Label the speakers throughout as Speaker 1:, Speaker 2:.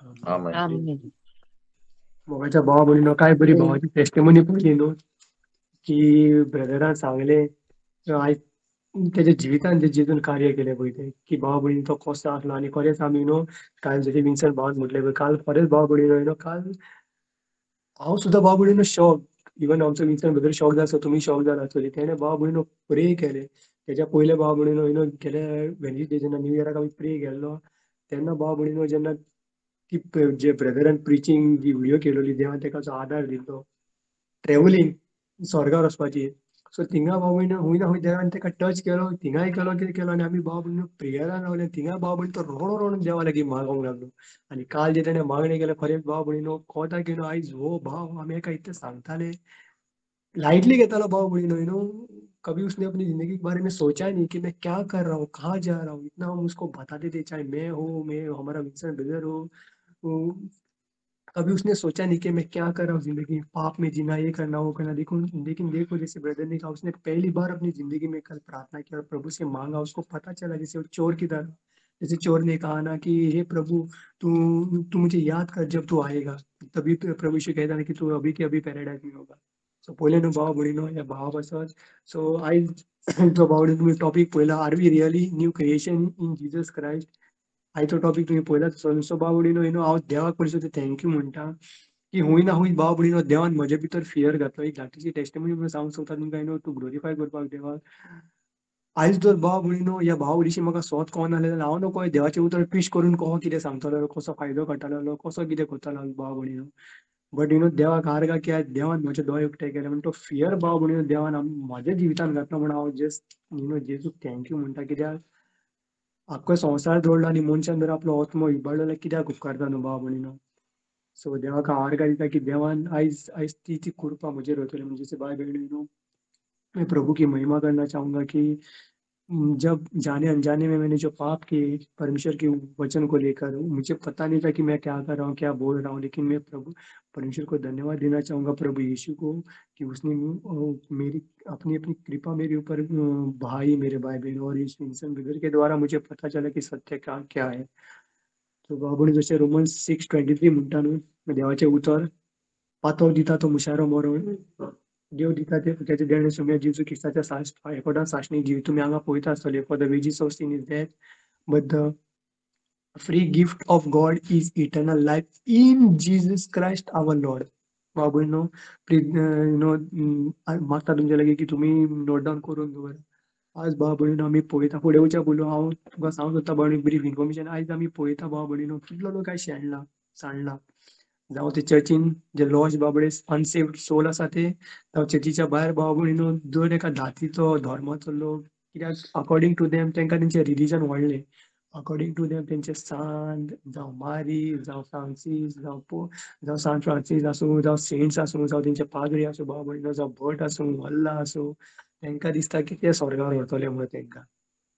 Speaker 1: आमेन.
Speaker 2: आमेन.
Speaker 3: मोगाच्या भावा भयणीनो, काय बरी भावाची टेस्टिमनी पळयली न्हू की ब्रदरान सांगलें आयज तेच्या जिवितान जे जेजून कार्य केलें पळय तें की भावा भयणी तो कसो आसलो. आनी खरेंच आमी न्हू काल जशें विन्सन भावान म्हटलें पळय, काल खरेंच भावा भयणीनो न्हू काल हांव सुद्दां भावा भयणीनो शॉक, इवन आमचो विन्सन ब्रदर शॉक जालो, तुमी शॉक जाला आसतली. तेणें भावा भयणीनो प्रे केलें. तेच्या पयले भावा भयणीनो न्हू गेले वेनसडे जेन्ना न्यू इयराक आमी प्रे केल्लो तेन्ना भावा भयणीनो जेन्ना ती जे ब्रदरान प्रिचींग जी व्हिडियो केलोली देवान तेका जो आदार दिल्लो ट्रेवलींग स्वर्गार वचपाची, सो थिंगा भाव भयणीनो हुंय ना हुंय देवान तेका टच केलो, थिंगाय केलो कितें केलो. आनी आमी भाव भयणीनो प्रेयरान रावले, थिंगा भाव भयणी तो रोडो रोडून देवा लागीं मागोंक लागलो. आनी काल जे तेणें मागणें केलें खरेंच भाव भयणीनो कोता की न्हू आयज हो भाव आमी एका इतलें सांगताले लाइटली घेतालो भाव भयणीनो, you know कभी उसने अपनी जिंदगी के बारे में सोचा नहीं कि मैं क्या कर रहा हूँ, कहाँ जा रहा हूँ. इतना हम उसको बताते थे, चाहे मैं हो, मैं हमारा विन्सन ब्रदर हो, कभी उसने सोचा नहीं कि मैं क्या कर रहा हूँ जिंदगी में, पाप में जीना, ये करना वो करना. देखो, लेकिन देखो जैसे ब्रदर ने कहा उसने पहली बार अपनी जिंदगी में कल प्रार्थना की और प्रभु से मांगा. उसको पता चला जैसे वो चोर की तरह, जैसे चोर ने कहा ना कि हे प्रभु तू तू मुझे याद कर जब तू आएगा, तभी तो प्रभु यीशु कहता ना कि तू अभी के अभी पैराडाइज में होगा. सो पयलें न्हू भाव भयणीनो ह्या भावा पासत. सो आयज जो भाव भयणीनो तुमी टॉपीक पळयला, are we really new creation in Jesus Christ, आयचो टॉपीक तुमी पळयला. सो भाव भयणीनो you know हांव देवाक पयलीं thank you म्हणटा की हुंय ना हुंय भाव भयणीनो देवान म्हजे भितर फियर घातलो. एक धाकटीशी टेस्टिमनी म्हणून सांगूंक सोदता तुमकां, you know to glorify करपाक देवाक. आयज जर भाव भयणीनो ह्या भाव विशीं म्हाका सोद कळना जाल्यार हांव नको देवाचें उतर ट्विस्ट करून कसो कितें सांगतलो, कसो फायदो काडटलो, कसो कितें करतलो भाव भयणीनो. बट you know देवाक आर्गां की आयज देवान म्हजे दोळे उक्ते केले म्हण तो फियर भाव भयणीनो देवान म्हज्या जिवितान घातलो म्हण हांव just you know जेजूक thank you म्हणटा. कित्याक आख्खो संवसार जोडलो आनी मनशान जर आपलो आत्मो इबाडलो जाल्यार कित्याक उपकारता न्हू भाव भयणीनो. सो देवाक हांव आर्गां दिता की देवान आयज आयज ती ती कृपा म्हजेर वतली. म्हणजे भाई भयणीनो मैं प्रभु की महिमा करना चाहूँगा कि जब जाने अनजाने में मैंने जो पाप किए परमेश्वर के वचन को लेकर, मुझे पता नहीं था कि मैं क्या कर रहा हूँ, क्या बोल रहा हूँ, लेकिन मैं प्रभु परमेश्वर को धन्यवाद देना चाहूँगा, प्रभु यीशु को, कि उसने मेरी अपनी अपनी कृपा मेरे ऊपर बहाई मेरे भाई बहन, और इस विन्सन ब्रदर के द्वारा मुझे पता चला कि सत्य क्या क्या है. तो बाबून जशें रोमन्स 6:23 म्हणटा न्हू, देवाचें उतर पातळ दिता तो मुशारो मरोन देव दिता ते तेचे देणे सुम्या जेजू क्रिस्ताच्या एकोडा सासणी जीव तुमी हांगा पळयता आसतले. For the wages of sin is death, but the free gift of God is eternal life in Jesus Christ our Lord. बाबूनो please you know मागता तुमच्या लागीं की तुमी नोट डावन करून दवर. आज भाव भयणीनो आमी पळयता फुडें वयच्या पयलू हांव तुमकां सांगूंक सोदता भाव ब्रीफ इन्फॉर्मेशन. आयज आमी पळयता भाव भयणीनो कितलो लोक आयज शेणला सांडला, जावं ते चर्चीन जे लॉस्ट बाबडे अनसेव्ड सोल आसा ते, जावं चर्चीच्या भायर भाव भयणीनो दर एका जातीचो धर्माचो लोक, कित्याक अकॉर्डिंग टू देम तांकां तेंचें रिलीजन व्हडलें, अकॉर्डिंग टू देम तेंचे सांत जावं मारी जावं फ्रांसीस जावं जावं सान फ्रांसीस आसूं, जावं सेंट्स आसूं, जावं तेंचे पाद्री आसूं भाव भयणीनो, जावं भट आसूं, वल्ला आसूं, तांकां दिसता की ते स्वर्गार व्हरतले म्हणून. तांकां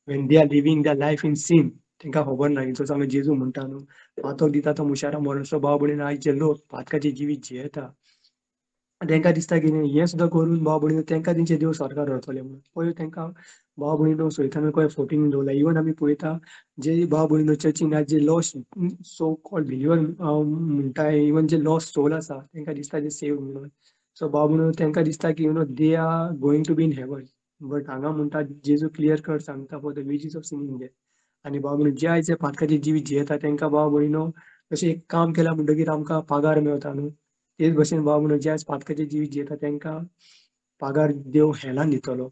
Speaker 3: when they are living the life in sin तांकां खबर ना. जसो आमी जेजू म्हणटा न्हू पातक दिता तो मुशारा मरण. सो भाव भयणीनो आयज जे लोक पातकाचें जिवीत जियेता तांकां दिसता की हें सुद्दां करून भाव भयणीनो तांकां तेंचे देव स्वर्गार व्हरतले म्हणून. पळय तांकां भाव भयणीनो सैतानान खंय फोटींग दवरला. इवन आमी पळयता जे भाव भयणीनो चर्चीन आयज जे लॉस्ट सो कॉल्ड बिलिवर म्हणटा, इवन जे लॉस्ट सोल आसा तांकां दिसता जे सेव म्हणून. सो भाव भयणीनो तांकां दिसता की you know they are going to be in heaven, but हांगा म्हणटा जेजू क्लियर कट सांगता for the wages of sin in death. आनी भाव भयणीनो जे आयज जे पातकाचें जिवीत जियेता तांकां भाव भयणीनो तशें एक काम केलां म्हणटकीर आमकां पगार मेळटा न्हू, तेच भशेन भाव भयणीनो जे आयज पातकाचें जिवीत जियेता तांकां पगार देव हेलान दितलो.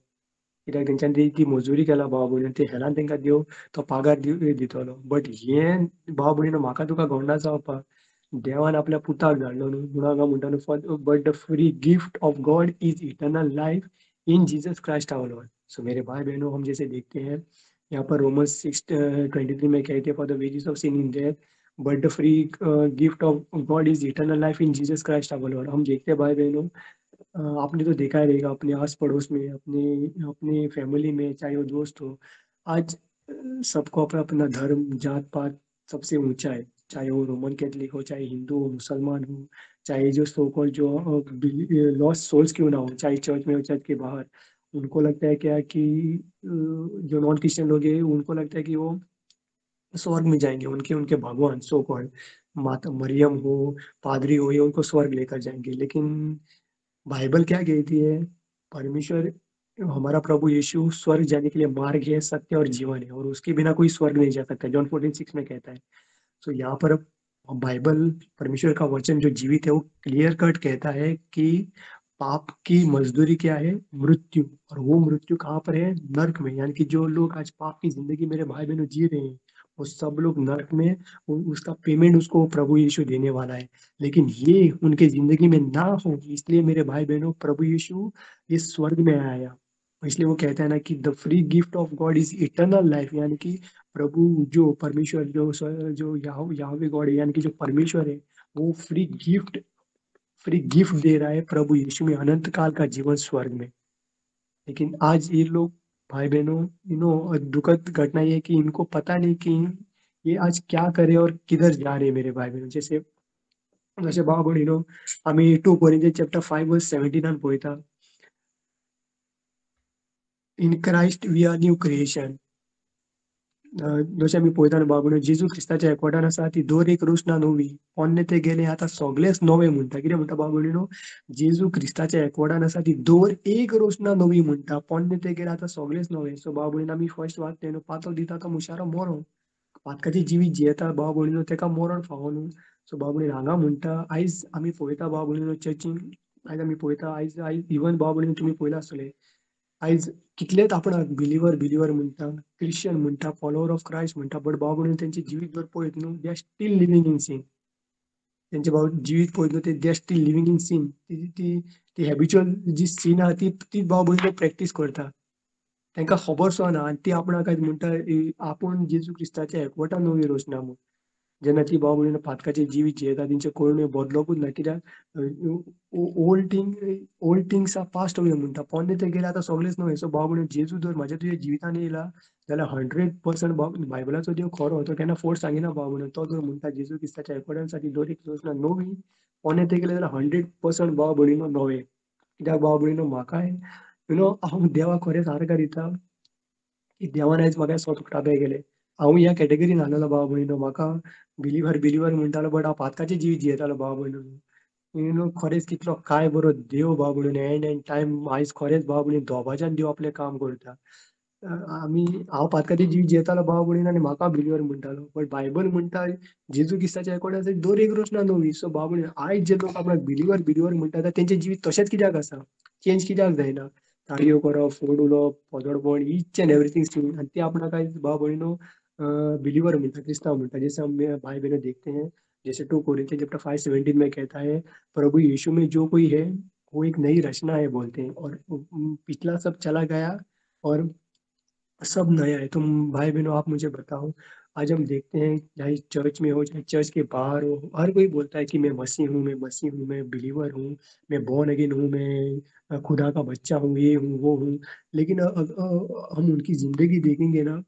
Speaker 3: कित्याक तेंच्यांनी ती मजुरी केला भाव भयणीनो, ते हेलान तांकां देव तो पगार दितलो. बट हें भाव भयणीनो म्हाका तुका घडना जावपाक देवान आपल्या पुताक धाडलो न्हू, म्हणून हांगा म्हणटा न्हू for but the free gift of God is eternal life in Jesus Christ our Lord. So मेरे भाई बहनों हम जैसे देखते हैं यहाँ पर रोमन्स 6:23 में कहते हैं for the wages of sin in death but the free gift of God is eternal life in Jesus Christ our Lord. हम देखते हैं भाई बहनों, आपने तो देखा ही रहेगा अपने आस पड़ोस में, अपने अपने फैमिली में, चाहे वो दोस्त हो, आज सबको अपना अपना धर्म जात पात सबसे ऊंचा है, चाहे वो रोमन कैथलिक हो, चाहे हिंदू हो, मुसलमान हो, चाहे जो सो कॉल्ड जो लॉस्ट सोल्स क्यों ना हो, चाहे चर्च में हो चर्च के बाहर, उनको लगता है क्या कि जो नॉन क्रिश्चियन लोग हैं उनको लगता है कि वो स्वर्ग में जाएंगे, उनके उनके भगवान सो कॉल्ड माता मरियम हो, पादरी हो, ये उनको स्वर्ग लेकर जाएंगे। लेकिन बाइबल क्या कहती है? परमेश्वर हमारा प्रभु यीशु स्वर्ग जाने के लिए मार्ग है, सत्य और जीवन है, और उसके बिना कोई स्वर्ग नहीं जा सकता। जॉन 14:6 में कहता है। सो यहाँ पर बाइबल परमेश्वर का वचन जो जीवित है वो क्लियर कट कहता है कि पाप की मजदूरी क्या है? मृत्यु। और वो मृत्यु कहाँ पर है? नर्क में। यानी कि जो लोग आज पाप की जिंदगी मेरे भाई बहनों जी रहे हैं वो सब लोग नर्क में, उसका पेमेंट उसको प्रभु यीशु देने वाला है। लेकिन ये उनके जिंदगी में ना हो, इसलिए मेरे भाई बहनों प्रभु यीशु ये स्वर्ग में आया। इसलिए वो कहता है ना कि the free gift of God is eternal life. यानी कि प्रभु जो परमेश्वर जो जो याहवे गॉड है, यानी कि जो परमेश्वर है वो फ्री गिफ्ट दे रहा है प्रभु यीशु में, अनंत काल का जीवन स्वर्ग में। लेकिन आज ये लोग भाई बहनों, you know, दुखद घटना ये है कि इनको पता नहीं कि ये आज क्या करे और किधर जा रहे हैं मेरे भाई बहनों। जैसे जशें भाव भयणीनो आमी 2 Corinthians chapter 5 verse 17 पळयता, in Christ we are new creation. जशें आमी पळयता न्हू भाव भयणीनो, जेजू क्रिस्ताच्या एकवटान आसा ती दर एक रचना नवी, पोन्ने ते गेले आतां सगळेच नवे म्हणटा। कितें म्हणटा भाव भयणीनो? जेजू क्रिस्ताच्या एकवटान आसा ती दर एक रचना नवी म्हणटा, पोन्ने ते गेले आतां सगळेच नवे। सो भाव भयणीनो आमी फर्स्ट वाचले न्हू, पातक दिता तो मुशारो मरो, पातकाचें जिवीत जियेता भाव भयणीनो तेका मरण फावो न्हू। सो भाव भयणीनो हांगा म्हणटा आयज आमी पळयता भाव भयणीनो चर्चीन, आयज आमी पळयता आयज आयज इवन भाव भयणीनो तुमी पळयला आसतलें, आयज कितलेच आपणाक बिलिवर बिलिवर म्हणटा, क्रिश्चन म्हणटा, फॉलोवर ऑफ क्रायस्ट म्हणटा, बट भाव भयणीनो तेंचे जिवीत जर पळयत न्हू, they are still living in sin. तेंचे भाव जिवीत पळयत न्हू ते they are still living in sin. ती ती ती हॅबिच्युअल जी सीन आहा ती ती भाव भयणीनो प्रॅक्टीस करता, तांकां खबर सुद्दां ना। आनी ती आपणाक आयज म्हणटा आपूण जेजू क्रिस्ताच्या एकवटान नवी रचना म्हूण। जेन्ना ती भाव भयणीनो पातकाचें जिवीत जियेता तेंचे कळून बदलकूच ना, कित्याक old things are passed away म्हणटा, पोन्ने ते गेले आतां सगळेच नवे। सो भाव भयणीनो जेजू जर म्हाज्या तुज्या जिवितान येयला जाल्यार 100% बायबलाचो देव खरो, तो केन्ना फोर्स सांगिना भाव भयणीनो। तो जर म्हणटा जेजू क्रिस्ताच्या एकवटान साठी दर एक रचना नवी, पोन्ने ते गेले जाल्यार 100% भाव भयणीनो नवे। कित्याक भाव भयणीनो म्हाकाय you know हांव देवाक खरेंच आर्गां दिता की देवान आयज म्हाका स्वता उक्ताडे गेले। हांव ह्या कॅटेगरीन आसलेलो भाव भयणीनो, म्हाका बिलिवर बिलिवर म्हणटालो, बट हांव पातकाचें जिवीत जियेतालो भाव भयणीनो। You know खरेंच कितलो काय बरो देव भाव भयणीनो, एंड एंड टायम आयज खरेंच भाव भयणीनो दोबाच्यान देव आपलें काम करता। आमी हांव पातकाचें जिवीत जियेतालो भाव भयणीनो आनी म्हाका बिलिवर म्हणटालो, बट बायबल म्हणटा जेजू क्रिस्ताच्या एकवटान दर एक रचना नवी। सो भाव भयणीनो आयज जे लोक आपणाक बिलिवर बिलिवर म्हणटा तेंचें जिवीत तशेंच कित्याक आसा, चेंज कित्याक जायना? ताळयो करप, फोड उलोवप, पोजडपण, ईच एंड एवरीथींग सीन, आनी ते आपणाक आयज भाव भयणीनो बिलीवर म्हणटा, क्रिस्तांव म्हणटा। जैसे हम भाई बहनों देखते हैं, जैसे 2 कोरिन्थियंस चैप्टर 5:17 में कहता है प्रभु यीशु में जो कोई है वो एक नई रचना है बोलते हैं, और पिछला सब चला गया और सब नया है। तुम भाई बहनों आप मुझे बताओ, आज हम देखते हैं चाहे चर्च में हो चाहे चर्च के बाहर हो, हर कोई बोलता है कि मैं मसीह हूँ, मैं मसीह हूँ, मैं बिलीवर हूँ, मैं बॉर्न अगेन हूँ, मैं खुदा का बच्चा हूँ, ये हूँ वो हूँ। लेकिन हम उनकी ज़िंदगी देखेंगे ना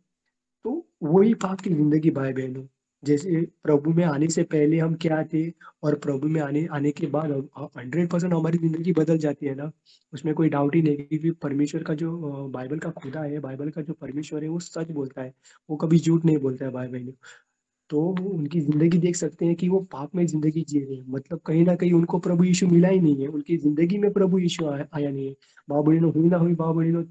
Speaker 3: तो वही पाप की ज़िंदगी भाई बहनों। जैसे प्रभु में आने से पहले हम क्या थे और प्रभु में आने आने के बाद 100% हमारी ज़िंदगी बदल जाती है ना, उसमें कोई डाउट ही नहीं। क्योंकि परमेश्वर का जो बाइबल का खुदा है, बाइबल का जो परमेश्वर है वो सच बोलता है, वो कभी झूठ नहीं बोलता है भाई बहनों। तो उनकी ज़िंदगी देख सकते हैं कि वो पाप में ज़िंदगी जी रहे हैं, मतलब कहीं ना कहीं उनको प्रभु यीशु मिला ही नहीं है, उनकी ज़िंदगी में प्रभु यीशु आया नहीं है। भाव भयणीनो हुई ना हुई भाव भयणीनो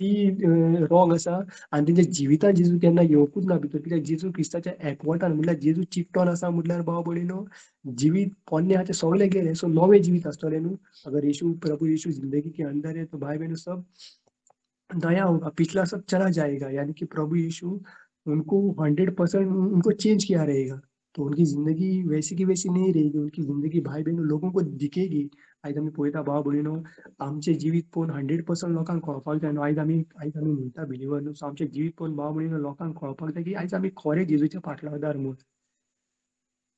Speaker 3: ती रॉंग आसा आनी तेंच्या जिवितान जेजू केन्ना येवकूच ना भितर, कित्याक जेजू क्रिस्ताच्या एकवटान म्हटल्यार जेजू चिकटोन आसा म्हटल्यार भाव भयणीनो जिवीत पोन्नें आहा तें सगळें गेलें, सो नवें जिवीत आसतलें न्हू। अगर यीशु प्रभु यीशु जिंदगी के अंदर है तो भाई बहनों सब नया होगा, पिछला सब चला जाएगा। यानी कि प्रभु यीशु उनको 100% उनको चेंज किया रहेगा, तो उनकी जिंदगी वैसी की वैसी नहीं रहेगी, उनकी जिंदगी भाई बहनों लोगों को दिखेगी। आयज आमी पळयता भाव भयणीनो आमचें जिवीत पळोवन 100% लोकांक कळपाक जाय न्हू। आयज आमी म्हणटा बिलिवर न्हू, सो आमचें जिवीत पळोवन भाव भयणीनो लोकांक कळपाक जाय की आयज आमी खरें जेजूच्या पाटलावदार म्हूण,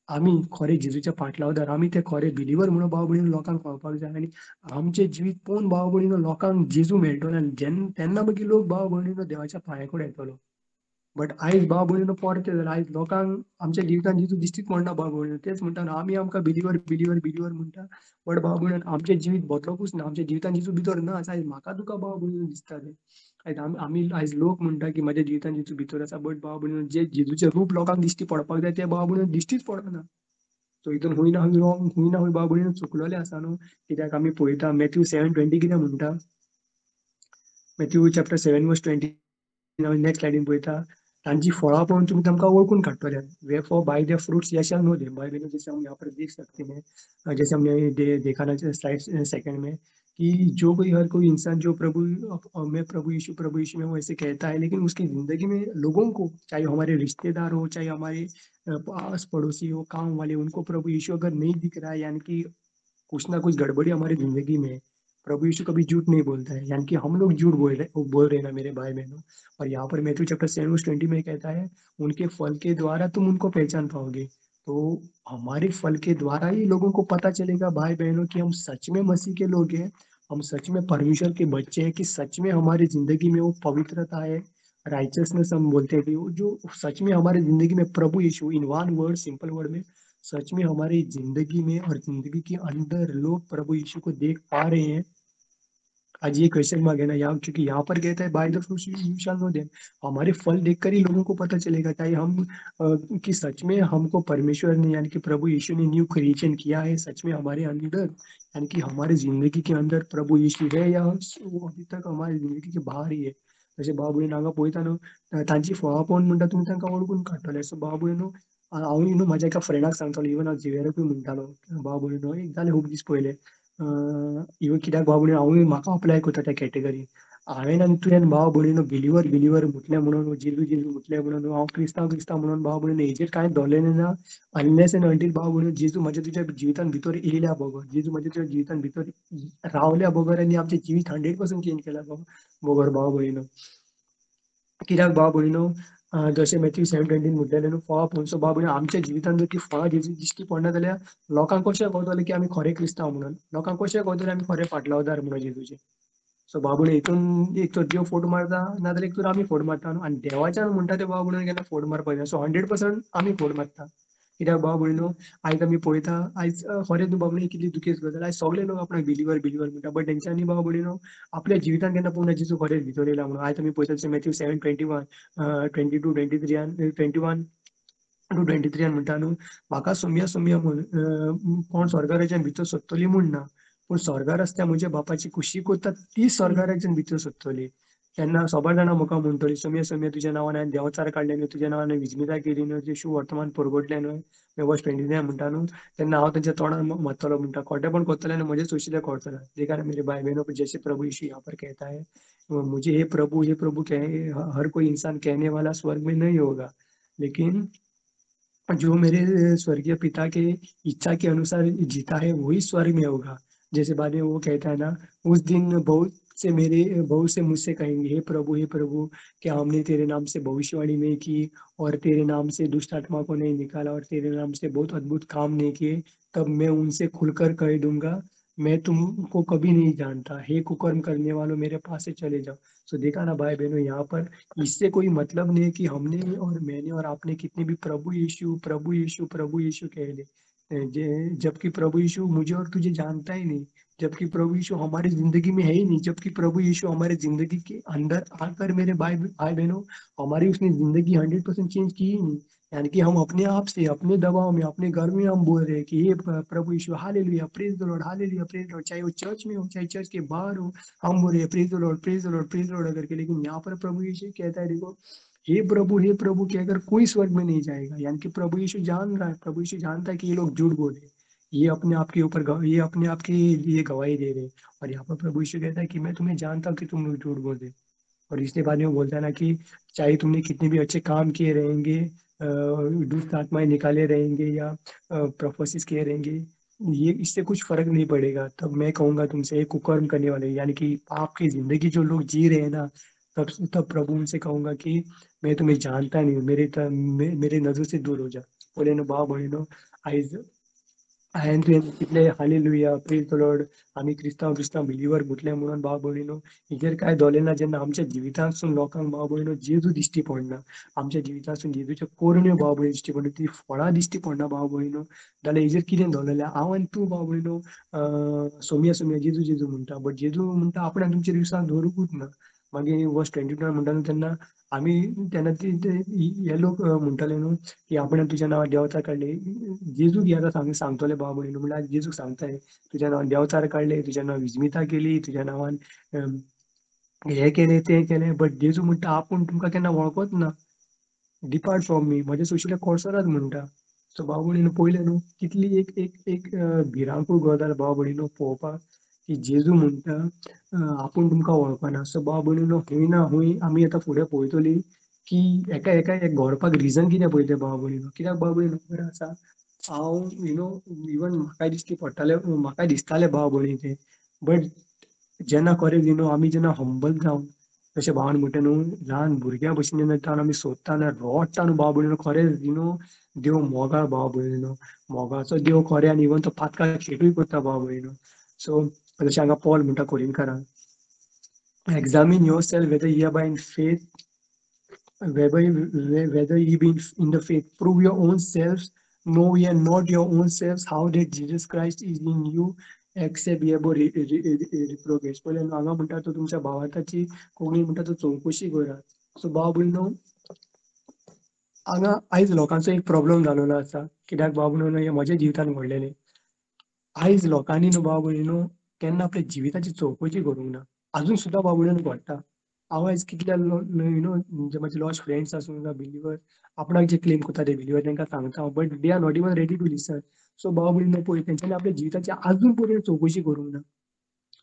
Speaker 3: आमी खरें जेजूच्या पाटलावदार, आमी ते खरे बिलिवर म्हणून भाव भयणीनो लोकांक कळपाक जाय। आनी आमचें जिवीत पळोवन भाव भयणीनो लोकांक जेजू मेळटलो आनी जेन्ना तेन्ना मागीर लोक भाव भयणीनो देवाच्या पांया कडेन येतलो। बट आयज भाव भयणीनो परते जालें, आयज लोकांक आमच्या जिवितान जेजू दिश्टीच पडना भाव भयणीनो. तेच म्हणटा न्हू आमी आमकां बिलिवर बिलिवर बिलिवर म्हणटा, बट भाव भयणीनो आमचें जिवीत बदलकूच ना, आमच्या जिवितान जेजू भितर ना. आयज म्हाका तुका भाव भयणीनो दिसता तें. आयज आमी आयज लोक म्हणटा की म्हाज्या जिवितान जेजू भितर आसा, बट भाव भयणीनो जे जेजूचें रूप लोकांक दिश्टी पडपाक जाय तें भाव भयणीनो दिश्टीच पडना. सो हितून खूंय ना खूंय रॉंग, खूंय ना खूंय भाव भयणीनो चुकलोले आसा न्हू. कित्याक आमी पळयता मॅथ्यू 7:20 कितें म्हणटा, मॅथ्यू चॅप्टर 7 वर्स 20 नेक्स्ट स्लायडीन पळयता, तांची फळां पळोवन तुमी तांकां वळखून काडटले. Wherefore by their fruits ye shall know them. भाई बहनों जैसे हम यहाँ पर देख सकते हैं, जैसे हमने देखा ना स्लाइड सेकंड में, कि जो कोई हर कोई इंसान जो प्रभु मैं प्रभु यीशु में वो ऐसे कहता है, लेकिन उसकी जिंदगी में लोगों को, चाहे हमारे रिश्तेदार हो, चाहे हमारे आस पड़ोसी हो, काम वाले, उनको प्रभु यीशु अगर नहीं दिख रहा है, यानी कि कुछ ना कुछ गड़बड़ी हमारी जिंदगी में है। प्रभु यीशु कभी झूठ नहीं बोलता है, यानी कि हम लोग झूठ बोल रहे हैं ना मेरे भाई बहनों। और यहाँ पर मैथ्यू चैप्टर 7 वर्स 20 में कहता है, उनके फल के द्वारा तुम उनको पहचान पाओगे। तो हमारे फल के द्वारा ही लोगों को पता चलेगा भाई बहनों कि हम सच में मसीह के लोग हैं, हम सच में परमेश्वर के बच्चे हैं, कि सच में हमारी जिंदगी में वो पवित्रता है, राइचसनेस हम बोलते हैं, कि वो जो सच में हमारी जिंदगी में प्रभु यीशु, in one word, simple word में, सच में हमारी जिंदगी में और जिंदगी के अंदर लोग प्रभु यीशु को देख पा रहे हैं। आज ये क्वेश्चन मार्क है ना यहाँ, क्योंकि यहाँ पर कहता है by the fruits you shall know them. हमारे फल देखकर ही लोगों को पता चलेगा, चाहे हम कि सच में हमको परमेश्वर ने यानी कि प्रभु यीशु ने न्यू क्रिएशन किया है, सच में हमारे अंदर यानी कि हमारे जिंदगी के अंदर प्रभु यीशु है या वो अभी तक हमारी जिंदगी के बाहर ही है। जशें बाबू हांगा पळयता न्हू, तांची फळां पळोवन म्हणटा तुमी तांकां वळखून काडटले. सो बाबू न्हू हांव न्हू म्हाज्या एका फ्रेंडाक सांगतालो, इवन हांव झिवियराकूय म्हणटालो, बाबू न्हू एक जालें खूब दीस पयले, इवन कित्याक बाबू हांवूय म्हाका अप्लाय करता त्या कॅटेगरी. हांवें आनी तुवें भाव भयणीनो बिलिवर बिलिवर म्हटलें म्हणून, जेजू जेजू म्हटलें म्हणून, हांव क्रिस्तांव क्रिस्तांव म्हणून भाव भयणीनो हेजेर कांय दवरलेलें ना, अनलेस एंड अंटील भाव भयणीनो जेजू म्हाज्या तुज्या जिवितान भितर येयल्या बगर, जेजू म्हाज्या तुज्या जिवितान भितर रावल्या बगर आनी आमचें जिवीत 100% चेंज केल्या बगर भाव भयणीनो. कित्याक भाव भयणीनो जशें मॅथ्यू 7:20 म्हटलेलें न्हू, फळां पळोवन. सो भाव भयणीनो आमच्या जिवितान जर ती फळां जेजू दिश्टी पडना जाल्यार लोकांक कशें कळटलें की आमी खरे क्रिस्तांव म्हणून, लोकांक कशें कळटलें आमी खरे फाटलावदार म्हणून जेजूचे. सो भाव भयणीनो हितून एक तर देव फोट मारता, नाजाल्यार एक तर आमी फोट मारता न्हू, आनी देवाच्यान म्हणटा ते भाव भयणीनो केन्ना फोट मारपाक जाय. सो 100% आमी फोट मारता. कित्याक भाव भयणीनो आयज आमी पळयता, आयज खरें न्हू भाव भयणीनो कितली दुखेस्त गजाल, आयज सगळे लोक आपणाक बिलिवर बिलिवर म्हणटा, बट तेंच्यांनी भाव भयणीनो आपल्या जिवितान केन्ना पळोवना जेजू खरेंच भितर येयला म्हणून. आयज आमी पळयता जशें मॅथ्यू 7:21, 22, 23 21 to 23 म्हणटा न्हू, म्हाका सोम्या सोम्या म्हण कोण स्वर्गाराज्यान भितर सोदतली म्हूण ना, पूण स्वर्गार आसता म्हज्या बापाची खुशी करता ती स्वर्गाराज्यान भितर सोदतली. तेन्ना सोबार जाणां म्हाका म्हणटली सोम्या सोम्या तुज्या नांवान हांवें देंवचार काडले न्हय, तुज्या नांवान हांवें विजमिता केली न्हय, जेशू वर्तमान परगटलें न्हय, वर्स 29 म्हणटा न्हू, तेन्ना हांव तेंच्या तोंडान मारतलो म्हणटा, खोटेपण करतलें आनी म्हजें सोंशिल्लें करतलें. देखा मेरे भाई बहनों, जैसे प्रभु यीशु यहाँ पर कहता है, मुझे हे प्रभु कहे हर कोई इंसान कहने वाला स्वर्ग में नहीं होगा, लेकिन जो मेरे स्वर्गीय पिता के इच्छा के अनुसार जीता है वही स्वर्ग में होगा। जैसे बाद में वो कहता है ना, उस दिन बहुत से मुझसे कहेंगे, हे प्रभु क्या हमने तेरे नाम से भविष्यवाणी नहीं की और तेरे नाम से दुष्ट आत्मा को नहीं निकाला और तेरे नाम से बहुत अद्भुत काम नहीं किए, तब मैं उनसे खुलकर कह दूंगा मैं तुमको कभी नहीं जानता, हे कुकर्म करने वालों मेरे पास से चले जाओ। सो देखा ना भाई बहनों, यहाँ पर इससे कोई मतलब नहीं है कि हमने और मैंने और आपने कितने भी प्रभु यीशु प्रभु यीशु प्रभु यीशु कह ले, जबकि प्रभु यीशु मुझे और तुझे जानता ही नहीं, जबकि प्रभु यीशु हमारी जिंदगी में है ही नहीं, जबकि प्रभु यीशु हमारे जिंदगी के अंदर आकर मेरे भाई भाई बहनों हमारी उसने जिंदगी 100% चेंज की ही नहीं। यानी कि हम अपने आप से अपने दबाव में अपने घर में हम बोल रहे हैं कि हे प्रभु यीशु hallelujah praise the Lord hallelujah praise the Lord, चाहे वो चर्च में हो चाहे चर्च के बाहर हो, हम बोल रहे हैं praise the Lord praise the Lord praise the Lord करके। लेकिन यहाँ पर प्रभु यीशु कहता है देखो, हे प्रभु कहकर कोई स्वर्ग में नहीं जाएगा। यानी कि प्रभु यीशु जान रहा है, प्रभु यीशु जानता है कि ये लोग झूठ बोले, ये अपने आप के ऊपर ये अपने आप के लिए गवाही दे रहे। और यहाँ पर प्रभु यीशु कहता है कि मैं तुम्हें जानता हूँ कि तुम लोग झूठ बोल रहे। और इसके बाद में वो बोलता है ना कि चाहे तुमने कितने भी अच्छे काम किए रहेंगे, दुष्ट आत्माएं निकाले रहेंगे या प्रोफेसिस किए रहेंगे, ये इससे कुछ फर्क नहीं पड़ेगा। तब मैं कहूँगा तुमसे कुकर्म करने वाले, यानी कि पाप की जिंदगी जो लोग जी रहे हैं ना, तब तब प्रभु उनसे कहूँगा कि मैं तुम्हें जानता नहीं हूँ, मेरे नजर से दूर हो जा। बोले नो भाव बोले नो आयज हांवें तुवें कितले हालेलुया प्रेज the Lord, आमी क्रिस्तांव क्रिस्तांव बिलीवर म्हटलें म्हणून भाव भयणीनो हेजेर कांय दोले ना. जेन्ना आमच्या जिवितांतसून लोकांक भाव भयणीनो जेजू दिश्टी पडना, आमच्या जिवितांतसून जेजूच्यो कोरण्यो भाव भयणी दिश्टी पडना, ती फळां दिश्टी पडना भाव भयणीनो, जाल्यार हेजेर कितें दवरलेलें? हांव आनी तूं भाव भयणीनो सोमया सोमया जेजू जेजू म्हणटा, बट जेजू म्हणटा आपणाक तुमचेर विश्वास दवरुंकूच ना. मागीर वर्स 22 म्हणटा न्हू तेन्ना आमी तेन्ना ते हे लोक म्हणटाले न्हू की आपणें तुज्या नांवान देंवचार काडले. जेजूक हे आतां सांगतले भाव भयणीनो, म्हणल्यार जेजूक सांगताय तुज्या नांवान देंवचार काडले, तुज्या नांवान विजमिता केली, तुज्या नांवान हें केलें तें केलें, बट जेजू म्हणटा आपूण तुमकां केन्ना वळखोच ना, डिपार्ट फ्रॉम मी, म्हज्या सुशिल्या कोळसरात म्हणटा. सो भाव भयणीनो पयलें न्हू कितली एक एक एक भिरांकूळ गजाल भाव भयणीनो पळोवपाक की जेजू म्हणटा आपूण तुमकां वळखना. सो भाव भयणीनो हूंय ना हूंय आमी आतां फुडें पळयतली की एका एका एक घडपाक रिजन कितें पळय तें भाव भयणीनो. कित्याक भाव भयणीनो खबर आसा, हांव you know even म्हाकाय दिश्टी पडटालें, म्हाकाय दिसतालें भाव भयणी तें, बट जेन्ना खरें you know आमी जेन्ना हंबल जावन तशें भावान म्हणटा न्हू ल्हान भुरग्यां भशेन जेन्ना ताण आमी सोदता ना रडटा न्हू भाव भयणीनो, खरेंच you know देव मोगाळ भाव भयणीनो, मोगाचो देव खरें, आनी इवन तो पातकां खेटूय करता भाव भयणीनो. सो जशें हांगा पॉल म्हणटा कोरिंकारांक, examine yourself whether ye are in faith, whether ye be in the faith, prove your own selves, know ye not your own selves how that Jesus Christ is in you, except ye be reprobate. पयलें हांगा म्हणटा तो तुमच्या भावार्थाची कोंकणी म्हणटा तो चवकशी करात. So भाव भयणीनो हांगा आयज लोकांचो एक प्रॉब्लम जालेलो आसा, कित्याक भाव भयणीनो हें म्हज्या जिवितान घडलेलें. आयज लोकांनी न्हू भाव भयणीनो केन्ना आपल्या जिविताची चवकशी करूंक ना, आजून सुद्दां भाव भयणीनो घडटा. हांव आयज कितल्या you know जे म्हाजे लॉस्ट फ्रेंड्स आसूं जावं बिलीवर, आपणाक जे क्लेम करता ते बिलीवर तांकां सांगता, but they are not even ready to listen. So भाव भयणीनो पळय तेंच्यांनी आपल्या जिविताची आजून पर्यंत चवकशी करूंक ना,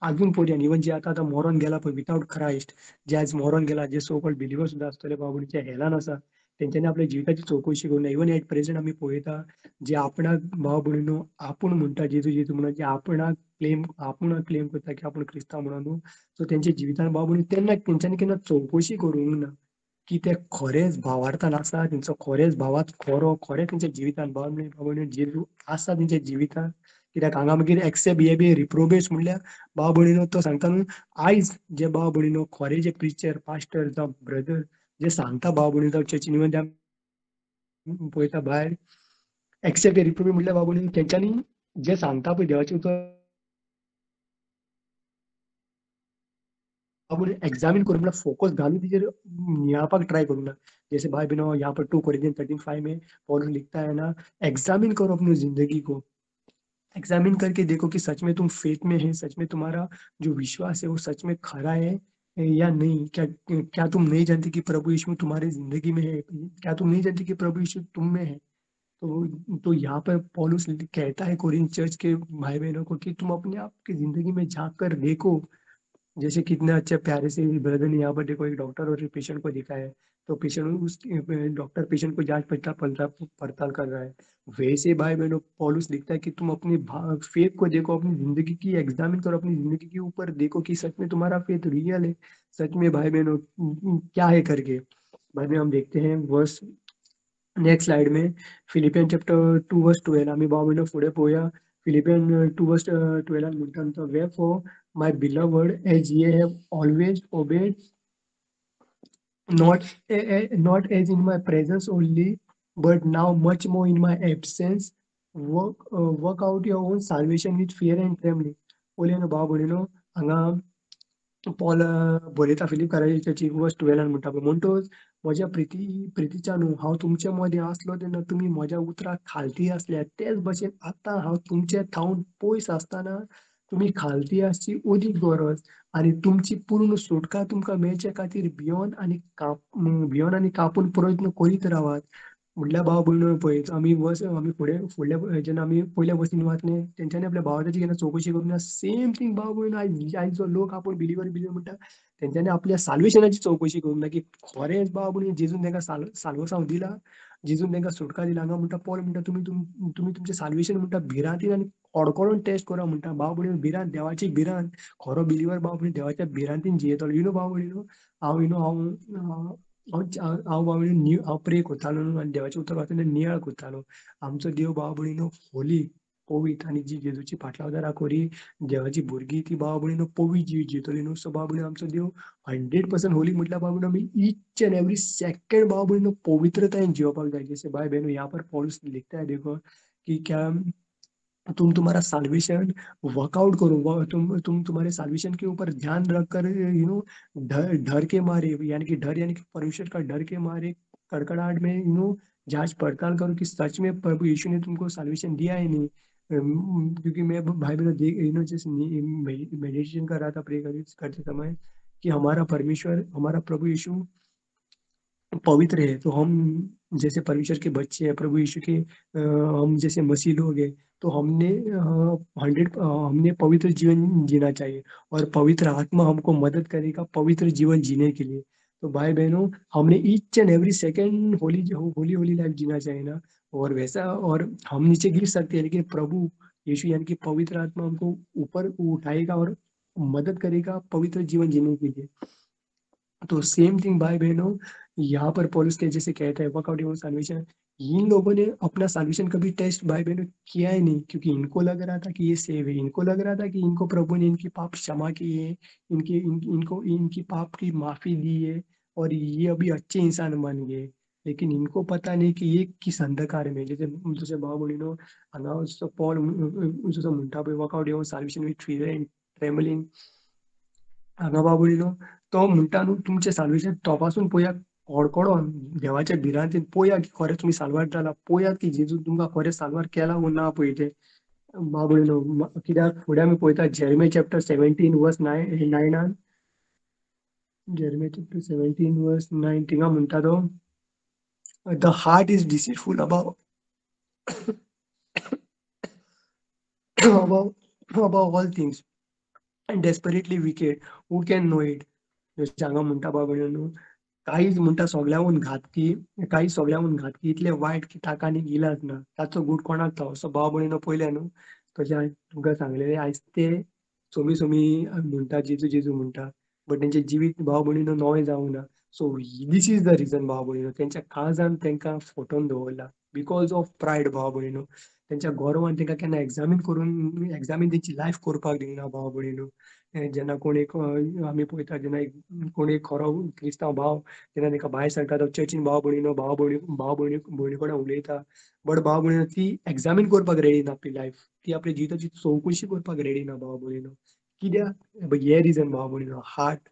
Speaker 3: आजून पर्यंत. इवन जे आतां आतां मरोन गेला पळय विथआउट क्रायस्ट, जे आयज मरोन गेला, जे सो कॉल्ड बिलीवर सुद्दां आसतले भाव भयणी, जे हेलान आसा, तेंच्यांनी आपल्या जिविताची चवकशी करूंक ना. इवन एट प्रेझेंट आमी पळयता जे आपणाक भाव भयणीनो आपूण म्हणटा जेजू जेजू म्हणून, जे आपणाक क्लेम आपूण क्लेम करता की आपूण क्रिस्तांव म्हणून न्हू, सो तेंच्या जिवितान भाव भयणी तेन्ना तेंच्यांनी केन्ना चवकशी करूंक ना की ते खरेंच भावार्थान आसा, तेंचो खरेंच भावार्थ खरो, खरें तेंच्या जिवितान भाव भयणी जेजू आसा तेंच्या जिवितान. कित्याक हांगा मागीर एक्सेप्ट हे बी रिप्रोबेट्स म्हणल्यार भाव भयणीनो तो सांगता न्हू आयज जे भाव भयणीनो खरे जे प्रिचर पास्टर जावं ब्रदर जे सांगता भाव भयणी जावं चर्चीन, इवन ते पळयता भायर एक्सेप्ट हे रिप्रोबेट म्हणल्यार भाव भयणी तेंच्यांनी जे सांगता पळय देवाचें उतर एग्जामिन करूं म्हणल्यार फोकस घालून तेजेर नियाळपाक ट्राय करूं ना. जैसे भाई बहनों यहाँ पर 2 Corinthians 13:5 में पौलुस लिखता है ना, एग्जामिन करो अपनी जिंदगी को, एग्जामिन करके देखो कि सच में तुम फेथ में है, सच में तुम्हारा जो विश्वास है वो सच में खरा है या नहीं. क्या क्या तुम नहीं जानते कि प्रभु यीशु तुम्हारी जिंदगी में है, क्या तुम नहीं जानते कि प्रभु यीशु तुम में है. तो यहाँ पर पौलुस कहता है कोरिंथ चर्च के भाई बहनों को कि तुम अपने आप की जिंदगी में झांक कर देखो. जैसे कितने अच्छे प्यारे से ब्रदर ने यहाँ पर देखो एक डॉक्टर और एक पेशेंट को दिखाया है, तो पेशेंट उस डॉक्टर पेशेंट को जांच पड़ताल पड़ताल कर रहा है. वैसे भाई बहनों पौलुस लिखता है कि तुम अपनी फेथ को देखो, अपनी जिंदगी की एग्जामिन करो, अपनी जिंदगी के ऊपर देखो कि सच में तुम्हारा फेथ रियल है, सच में भाई बहनों क्या है करके. बाद में हम देखते हैं वर्स नेक्स्ट स्लाइड में फिलिपियन चैप्टर 2 वर्स 12. आमी भाव भयणो फुडें पळोवया फिलिपियन 2 वर्स 12 म्हणटा तो, wherefore my beloved as ye have always obeyed, not as in my presence only but now much more in my absence, work out your own salvation with fear and trembling. पयलें न्हू भाव भयणीनो हांगा Paul बरयता फिलिपकाराच्या चर्चीक वर्स 12 म्हणटा पळय, म्हणटच म्हज्या प्रितीच्या न्हू हांव तुमचे मदें आसलो तेन्ना तुमी म्हज्या उतराक खालती आसल्या, तेच भशेन आतां हांव तुमचे थावन पयस आसतना तुमी खालती आसची अदीक गरज आनी तुमची पूर्ण सुटका तुमकां मेळचे खातीर भियोन आनी कापून प्रयत्न करीत रावात. म्हणल्यार भाव भयणो पळय आमी वर्स आमी फुडें फुडल्या जेन्ना आमी पयल्या वर्सीन वाचलें तेंच्यांनी आपल्या भावार्थाची केन्ना चवकशी करूंक ना. सेम थींग भाव भयणो आयज जो लोक आपूण बिलीवर बिलीवर म्हणटा तेंच्यांनी आपल्या साल्वेशनाची चवकशी करूंक ना की खरेंच भाव भयणी जेजून तांकां साल्वसांव दिला, जेजून तांकां सुटका दिला. हांगा म्हणटा पॉल म्हणटा तुमी तुमचें साल्वेशन म्हणटा भिरांतीन आनी कडकडून टेस्ट करा म्हणटा. भाव भयणीनो भिरांत, देवाची भिरांत, खरो बिलीवर भाव भयणी देवाच्या भिरांतीन जियेतलो. You know भाव भयणीनो हांव you know हांव हांव भाव भयणीनो हांव प्रे करतालो न्हू आनी देवाचें उतर वाचून नियाळ करतालो. आमचो देव भाव भयणीनो होली, पवित्र आनी जी जेजूची फाटलावदारां कोरी देवाची भुरगीं ती भाव भयणीनो पवित्र जिवीत जियेतली न्हू. सो भाव भयणीनो आमचो देव 100% होली म्हटल्यार भाव भयणीनो आमी ईच एंड एवरी सेकेंड भाव भयणीनो पवित्रतायेन जिवपाक जाय. जैसे भाई बहनों यहाँ पर पॉलुस लिखता है, देखो कि क्या तुम तुम्हारा साल्वेशन वर्कआउट करो, तुम तुम्हारे साल्वेशन के ऊपर ध्यान रखकर you know डर डर के मारे, यानी कि डर यानी कि परमेश्वर का डर के मारे कड़कड़ाहट में you know जांच पड़ताल करो कि सच में प्रभु यीशु ने तुमको साल्वेशन दिया है नहीं. क्योंकि मैं भाई बहनों देख you know जैसे मेडिटेशन कर रहा था प्रे करते समय कि हमारा परमेश्वर हमारा प्रभु यीशु पवित्र है, तो हम जैसे परमेश्वर के बच्चे हैं, प्रभु यीशु के हम जैसे मसीह लोग हैं, तो हमने 100 हमने पवित्र जीवन जीना चाहिए और पवित्र आत्मा हमको मदद करेगा पवित्र जीवन जीने के लिए. तो भाई बहनों हमने each and every second holy holy holy life जीना चाहिए ना. और वैसा और हम नीचे गिर सकते हैं, लेकिन प्रभु यीशु यानी कि पवित्र आत्मा हमको ऊपर उठाएगा और मदद करेगा पवित्र जीवन जीने के लिए. तो सेम थिंग भाई बहनों यहाँ पर पौलुस के जैसे कहता है वर्कआउट your salvation. इन लोगों ने अपना साल्वेशन कभी टेस्ट भाई बहनों किया ही नहीं, क्योंकि इनको लग रहा था कि ये सेव है, इनको लग रहा था कि इनको प्रभु ने इनकी पाप क्षमा की है, इनकी इनको इनकी पाप की माफी दी है और ये अभी अच्छे इंसान बन गए. लेकिन इनको पता नहीं कि ये किस अंधकार में, जैसे जैसे भाव भयणीनो हांगा पॉल जसो म्हणटा पळय work out your salvation with fear and trembling. हांगा भाव भयणीनो तो म्हणटा न्हू तुमचें साल्वेशन तपासून पळयात, कडकडोन देवाच्या भिरांतेन पळयात की खरें तुमी साल्वार जाला, पळयात की जेजू तुमकां खरें साल्वार केला वो ना पळय तें. भाव भयणीनो कित्याक फुडें आमी पळयता जेरमे चॅप्टर 17 वर्स 9 जेरमे चॅप्टर 17 वर्स 9 थिंगा म्हणटा तो the heart is deceitful above above all things and desperately wicked, who can know it. जशें हांगा म्हणटा भाव भयणीनो काहीच म्हणटा सगळ्याहून घातकी, काही सगळ्याहून घातकी इतले वायट की ताका आनी इलाज ना, ताचो गूट कोणाक ठाव. सो भाव भयणीनो पयलें न्हू तशें हांवें तुमकां सांगलेलें आयज ते सोमी सोमी म्हणटा जेजू जेजू म्हणटा, बट तेंचें जिवीत भाव भयणीनो नवें जावंक ना. So this is the reason भाव भयणीनो तेंच्या काळजान तेंकां फटोवन दवरला because of pride. भाव भयणीनो तेंच्या गोरवान तेंकां केन्ना एग्जामीन करून एग्जामीन तेंची लायफ करपाक दिना भाव भयणीनो. जेन्ना कोण एक आमी पळयता जेन्ना एक कोण एक खरो क्रिस्तांव भाव जेन्ना तेका भायर सरता तो चर्चीन भाव भयणीनो भाव भयणी भाव भयणी भयणी कडेन उलयता, बट भाव भयणीनो ती एग्जामीन करपाक रेडी ना आपली लायफ, ती आपल्या जिविताची चवकशी करपाक रेडी ना भाव भयणीनो. कित्याक हे रिजन भाव भयणीनो हार्ट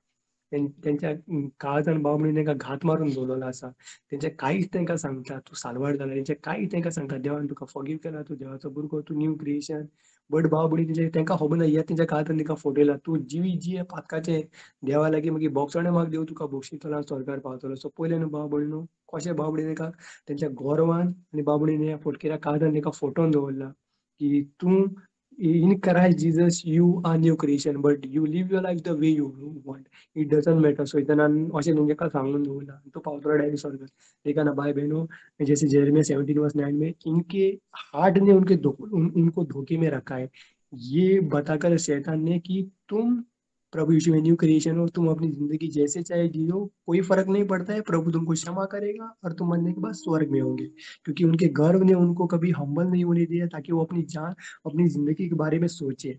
Speaker 3: तेंच्या काळजान भाव भयणीनो तेंकां घात मारून दवरलेलो आसा. तेंचे कांयच तेंकां सांगता तूं साल्वार जाला, तेंचे कांयच तेंकां सांगता देवान तुका फॉरगीव केला, तूं देवाचो भुरगो, तूं न्यू क्रिएशन. बट भाव भयणी तेंचे तेंकां खबर ना हे तेंच्या काळजान तेंकां फटयला, तूं जिवी जिये पातकाचें देवा लागीं मागीर बोगसणें माग देव तुका बक्षितलो आनी स्वर्गार पावतलो. सो पयलें न्हू भाव भयणीनो कशें भाव भयणी तेंकां तेंच्या गोरवान आनी भाव भयणीन ह्या फटकिऱ्या काळजान तेंकां फटोवन दवरला की तूं in Christ Jesus you are new creation, but you live your life the way you want, it doesn't matter. So इतना अशें तेंकां सांगून दवरला तूं पावतलो डायरेक्ट स्वर्गार. देखा ना भाई बहनों जैसे जेरेमिया 17 वर्स 9 में इनके हार्ट ने उनके उनको धोखे में रखा है, ये बताकर शैतान ने कि तुम प्रभु यीशु में न्यू क्रिएशन हो, तुम अपनी जिंदगी जैसे चाहे जियो, कोई फर्क नहीं पड़ता है, प्रभु तुमको क्षमा करेगा और तुम मरने के बाद स्वर्ग में होंगे. क्योंकि उनके गर्व ने उनको कभी हम्बल नहीं होने दिया ताकि वो अपनी जान अपनी जिंदगी के बारे में सोचे.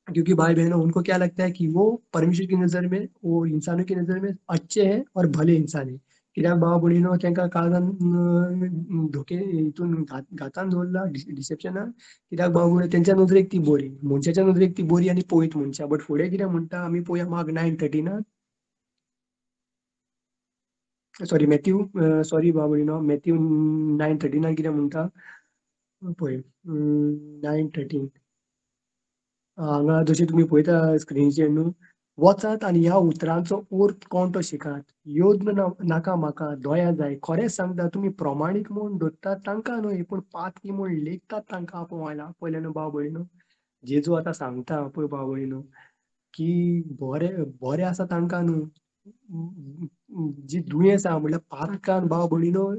Speaker 3: क्योंकि भाई बहनों उनको क्या लगता है कि वो परमेश्वर की नजर में, वो इंसानों की नजर में अच्छे हैं और भले इंसान है. कित्याक भाव भयणीनो तेंकां काळजान धोके हितून घातान दवरला डिसेप्शनान. कित्याक भाव भयणीनो तेंच्या नदरेक ती बरी, मनशाच्या नदरेक ती बरी आनी पवित्र मनशां. बट फुडें कितें म्हणटा आमी पळोवया मार्क 9:13 सॉरी मॅथ्यू सॉरी भाव भयणीनो मॅथ्यू 9:13 कितें म्हणटा पळय 9:13 हांगा जशें तुमी पळयता स्क्रिनीचेर न्हू, वचात आनी ह्या उतरांचो अर्थ कोण तो शिकात, योद्न नाका म्हाका दया जाय. खरेंच सांगता तुमी प्रमाणीक म्हूण धरतात तांकां न्हय, पूण पातकी म्हूण लेखतात तांकां आपोवंक आयला. पळयलें न्हू भाव भयणीनो जेजू आतां सांगता पळय भाव भयणीनो की बरें बरें आसा तांकां न्हू जी दुयेंस आहा म्हटल्यार पातकान भाव भयणीनो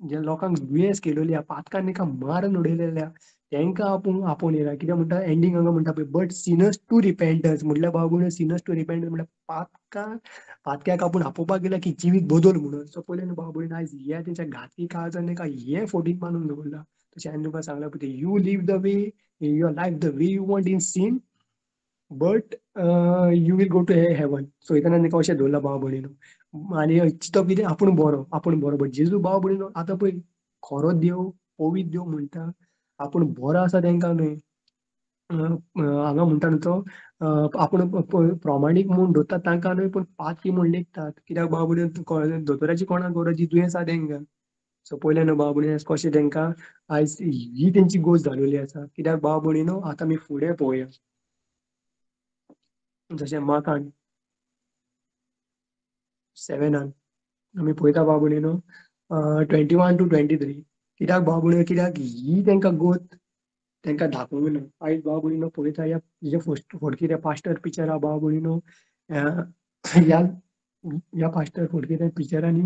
Speaker 3: जे लोकांक दुयेंस केलेली आहा, पातकान तांकां मारून उडयलेलें आहा, तांकां आपूण आपोवन येयला. कित्याक म्हणटा एंडींग हांगा म्हणटा पळय बट सिनर्स टू रिपेंटन्स म्हटल्यार भाव भयणीनो सिनर्स टू रिपेंटन्स म्हटल्यार पातकान पातक्याक आपूण आपोवपाक गेला की जिवीत बदल म्हणून. सो पयलें न्हू भाव भयणीनो आयज हे तेंच्या घातकी काळजान तांकां हें फोटींग बांदून दवरला, तशें हांवें तुमकां सांगलां पळय, you live the way your life the way you want in sin, but you will go to heaven. सैतानान ताका अशें दवरलां भाव भयणीनो. आनी चिंतप कितें, आपूण बरो, आपूण बरो. बट जेजू भाव भयणीनो आतां पळय खरो देव, पवित्र देव म्हणटा आपूण बरो आसा तांकां न्हय. हांगा म्हणटा न्हू तो आपूण प्रमाणीक म्हूण दवरतात तांकां न्हय, पूण पाती म्हूण लेखतात. कित्याक भाव भयणीनो, दोतोराची कोणाक गरज, जी दुयेंस आसा तांकां. सो पयलें न्हू भाव भयणीनो कशें तांकां आयज ही तेंची गोश्ट जालोली आसा. कित्याक भाव भयणीनो, आतां आमी फुडें पळोवया, जशें मार्कान 7 आमी पळयता भाव भयणीनो 21 to 23. कित्याक भाव भयणीनो, कित्याक ही तांकां गोत तांकां दाखोवंक ना. आयज भाव भयणीनो पळयता ह्या जे फोडकिरे पास्टर पिक्चरा भाव भयणीनो, ह्या पास्टर फोडकिरे पिक्चरांनी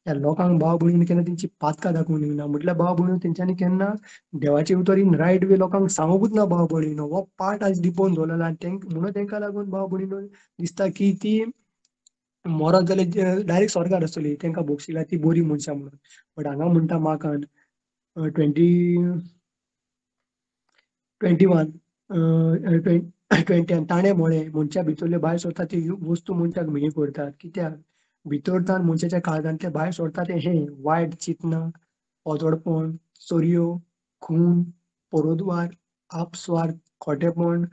Speaker 3: ह्या लोकांक भाव भयणीनो केन्ना तेंची पातकां दाखोवन दिवंक ना. म्हटल्यार भाव भयणीनो तेंच्यांनी केन्ना देवाचें उतर इन रायट वे लोकांक सांगूंकूच ना भाव भयणीनो. हो पार्ट आयज लिपोवन दवरलेलो आनी म्हणून तांकां लागून भाव भयणीनो दिसता की ती मरत जाल्यार डायरेक्ट स्वर्गार आसतली, तांकां भोगशिला ती बरी मनशां म्हणून. बट हांगा म्हणटा मार्कान 21 20 ताणें म्हळें, मनशा भितरल्यो भायर सरता ती वस्तू मनशाक म्हेळी करतात. कित्याक भितर तान मनशाच्या काळजांतले भायर सरता तें हें वायट चिंतना, ओजोडपण, चोरयो, खून, परोद्वार, आपस्वार्थ, खोटेपण,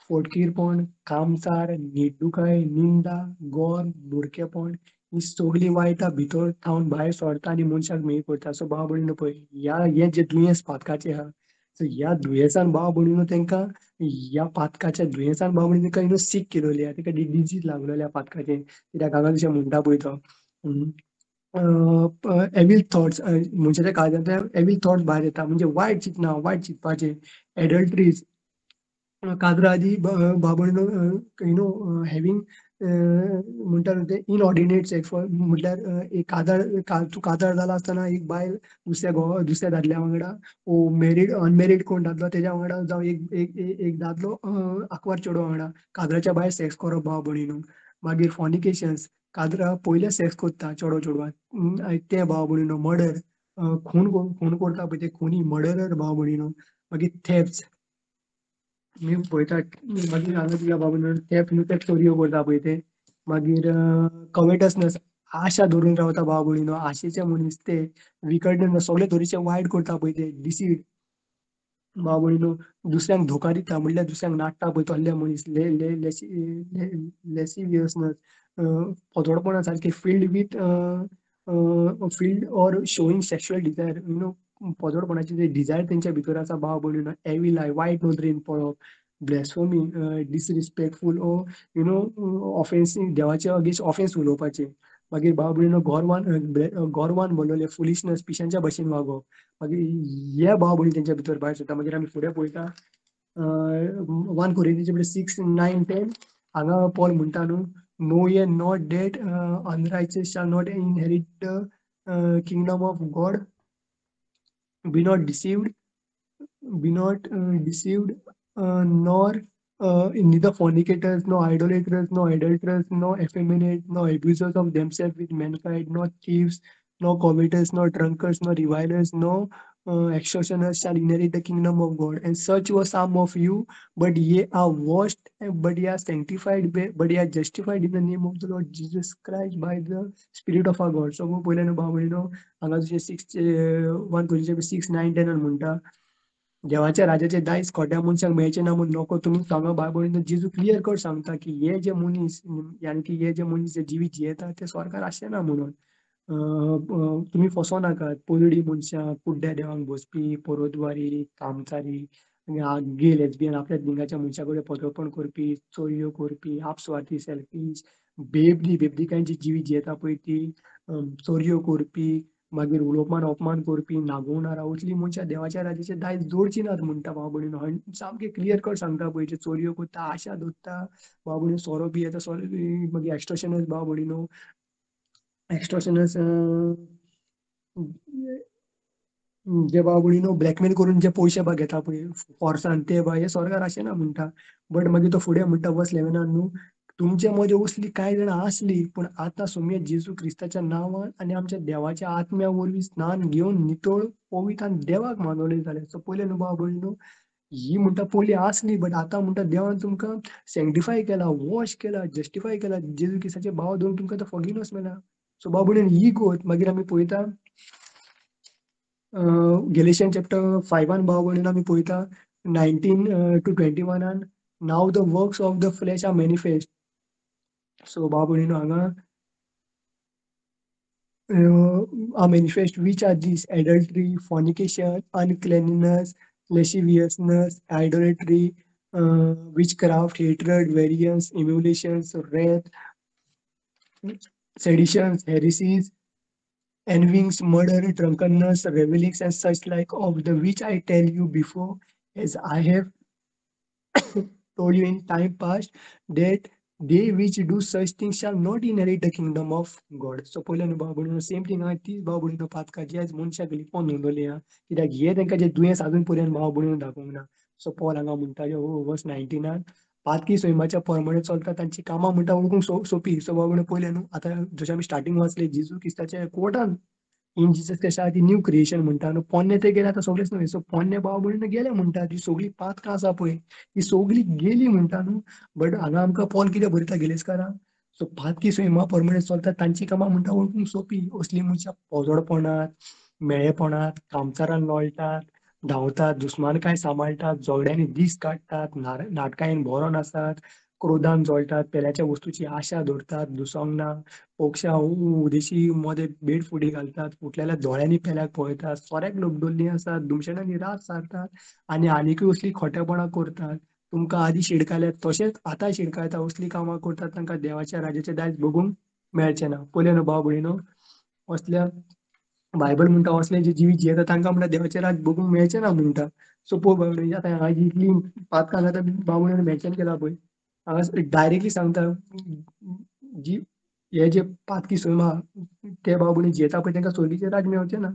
Speaker 3: फोटकीरपण, कामसार, निड्डुकाय, निंदा, गोर, मुरकेपण, ही सगळीं वायटां भितर थावन भायर सरता आनी मनशाक म्हेळी करता. सो भाव भयणीनो पळय ह्या हें जें दुयेंस पातकाचें आहा, सो ह्या दुयेंसान भाव भयणीनो तांकां ह्या पातकाच्या दुयेंसान भाव भयणीनो तांकां you सीक केलोली आहा, तांकां डिजीज लागलेली आहा पातकाचें. कित्याक हांगा जशें म्हणटा पळय तो एवील थॉट्स, मनशाच्या काळजांतल्यान एवील थॉट्स भायर येता, म्हणजे वायट चिंतना, वायट चिंतपाचें, एडल्ट्रीज, काजरा आदी भाव भयणीनो you know having म्हणटा न्हू तें इनऑर्डिनेट सेक्स, म्हटल्यार एक काजार, तूं काजार जाला आसतना एक बायल दुसऱ्या घोवा, दुसऱ्या दादल्या वांगडा, ओ मॅरीड अनमॅरीड कोण दादलो तेज्या वांगडा, जावं एक दादलो आंकवार चेडवा वांगडा काजराच्या भायर सेक्स करप भाव भयणीनो. मागीर फॉनिकेशन्स, काजरा पयले सेक्स करता चेडो चेडवां तें भाव भयणीनो. मर्डर, खून करता पळय ते खुनी मर्डरर भाव भयणीनो. मागीर थेफ्ट्स मी पळयता, मागीर हांगा तुज्या भाव भयणीनो थेफ्ट न्हू ते चोरयो करता पळय ते. मागीर कवेटसनस, आशा धरून रावता भाव भयणीनो, आशेचे मनीस ते, विकडनेस, सगळे तरेचे वायट करता पळय ते, डिसीड भाव भयणीनो, दुसऱ्यांक धोका दिता म्हणल्यार दुसऱ्यांक नाडटा पळय तसले मनीस, लेसिवियसनस, पोजोडपणा सारके filled with filled or showing sexual desire, you know पोजोडपणाचे जे डिजायर तेंच्या भितर आसा भाव भयणीनो, एवील I, वायट नदरेन पळोवप, blasphemy, disrespectful or you know offensing, देवाचे अगेन्स्ट ऑफेन्स उलोवपाचें. मागीर भाव भयणीनो गोरवान भरलेले, फुलिशनस, पिशांच्या भशेन वागप. मागीर हे भाव भयणी तेंच्या भितर भायर सरता. मागीर आमी फुडें पळयता 1 Corinthians 6 9 10 हांगा पॉल म्हणटा न्हू, know ye not that unrighteous shall not inherit the kingdom of God, be not deceived, be not deceived, nor neither fornicators, no idolaters, no adulterers, no effeminate, no abusers of themselves with mankind, no thieves, no covetous, no drunkards, no revilers, no extortioners shall inherit the kingdom of God. And such were some of you, but ye are washed, but ye are sanctified, but ye are justified in the name of the Lord Jesus Christ by the Spirit of our God. So पयलें न्हू भाव भयणीनो, हांगा जशें 1 Corinthians 6 9 10 म्हणटा, देवाच्या राजाचे दायज खोट्या मनशांक मेळचें ना म्हूण नको तुमी सांगा. भाव भयणीनो, जेजू क्लियर कट सांगता की हे जे मनीस, यानी की हे जे मनीस जे जिवीत जियेता ते स्वर्गार आसचे ना म्हणून. तुमी फसो नाकात. पोलडी मनशां, कुड्ड्या देवांक बसपी, पोरोद्वारी, कामचारी, गे लेस्बियन, आपल्या लिंगाच्या मनशा कडेन पदरपण करपी, चोरयो करपी, आपस्वार्थी, सेल्फीश, बेबदी, बेबदिकांची जिवीत जियेता पळय ती, चोरयो करपी, मागीर उलोवपान अपमान करपी, नागोवणारा, असलीं मनशां देवाच्या राजाचे दायज जोडची नात म्हणटा भाव भयणीनो. सामकें क्लियर कट सांगता पळय, जे चोरयो करता, आशा दवरता भाव भयणीनो, सोरो पियेता, सोरो, मागीर एक्स्ट्रोशनस भाव भयणीनो, एक्स्ट्रोशनस जे भाव भयणीनो ब्लॅकमेल करून जे पयशे घेता पळय फोर्सान, ते हे स्वर्गार आशें ना म्हणटा. बट मागीर तो फुडें म्हणटा वर्स 11 न्हू, तुमचे मदें असली कांय जाणां आसली, पूण आतां सोमये जेजू क्रिस्ताच्या नांवान आनी आमच्या देवाच्या आत्म्या वरवीं स्नान घेवन नितळ पवित्र आनी देवाक मानवले जाले. सो पयलें न्हू भाव भयणी न्हू, ही म्हणटा पयलीं आसली, बट आतां म्हणटा देवान तुमकां सँक्टिफाय केला, वॉश केला, जस्टिफाय केला, जेजू क्रिस्ताचे भाव धरून तुमकां तो फॉरगिवनस मेळ्ळा. सो भाव भयणीन ही गोत मागीर आमी पळयता गॅलेशियन चॅप्टर 5 भाव भयणीन आमी पळयता 19 to 21 now the works of the flesh are manifest. So भाव भयणीनो हांगा are manifest, which are these: adultery, fornication, uncleanness, lasciviousness, idolatry, witchcraft, hatred, variance, emulations, wrath, seditions, heresies, envyings, murder, drunkenness, revelings, and such like, of the which I tell you before, as I have told you in time past, that they which do such things shall not inherit the kingdom of God. So पयलें न्हू भाव भयणीनो, same thing हांगा तीच भाव भयणीनो पातकां जी आयज मनशाक लिपोवन दवरलेली आहा, कित्याक हे तांकां जे दुयेंस अजून पर्यंत भाव भयणीनो दाखोवंक ना. सो पॉल हांगा म्हणटा वर्स 19 पातकी सैमाच्या प्रमाणे चलता तांची कामां म्हणटा वळखूंक सोंपी. सो भाव भयणीनो पयलें न्हू, आतां जशें आमी स्टार्टींग वाचलें जेजू क्रिस्ताच्या कोर्टान इन जिजस क्रायस्ट ती न्यू क्रिएशन म्हणटा न्हू, पोन्ने ते गेले आतां सगळेच न्हय. सो पोन्ने भाव भयणीनो गेले म्हणटा, ती सगळी पातकां आसा पळय ती सगळी गेली म्हणटा न्हू. बट हांगा आमकां पॉल कितें बरयता गेलेस्कारा, सो पातकी सैमा प्रमाणे चलता तांची कामां म्हणटा वळखूंक सोंपी. असली मनशां पोजोडपणात, मेळेपणात, कामचारान लोळटात, धांवतात, दुस्मानकाय सांबाळटात, झगड्यांनी दीस काडटात, नाटकायेन भरोन आसात, क्रोधान जळटात, पेल्याच्या वस्तूची आशा धरतात, दुसंगना, पोक्षा उदेशी मदें बेड फुडी घालतात, फुटलेल्या दोळ्यांनी पेल्याक पळयतात, सोऱ्याक लोबडोल्लीं आसात, दुमशेणांनी रात सारतात आनी आनीकूय असलीं खोटेपणां करतात. तुमकां आदीं शिडकायल्यात तशेंच आतां शिडकायता, असलीं कामां करतात तांकां देवाच्या राज्याचें दायज भोगूंक मेळचें ना. पयलें न्हू भाव भयणीनो, असल्या बायबल म्हणटा असलें जे जिवीत जियेता तांकां म्हणटा देवाचें राज भोगूंक मेळचें ना म्हणटा. सो पळय भाव भयणीनो, आतां हांगा इतलीं पातकां आतां भाव भयणीन मेन्शन केला पळय, हांगा डायरेक्टली सांगता जी हे जे पातकी सैम आहा ते भाव भयणी जियेता पळय तांकां स्वर्गीचें राज मेळचें ना.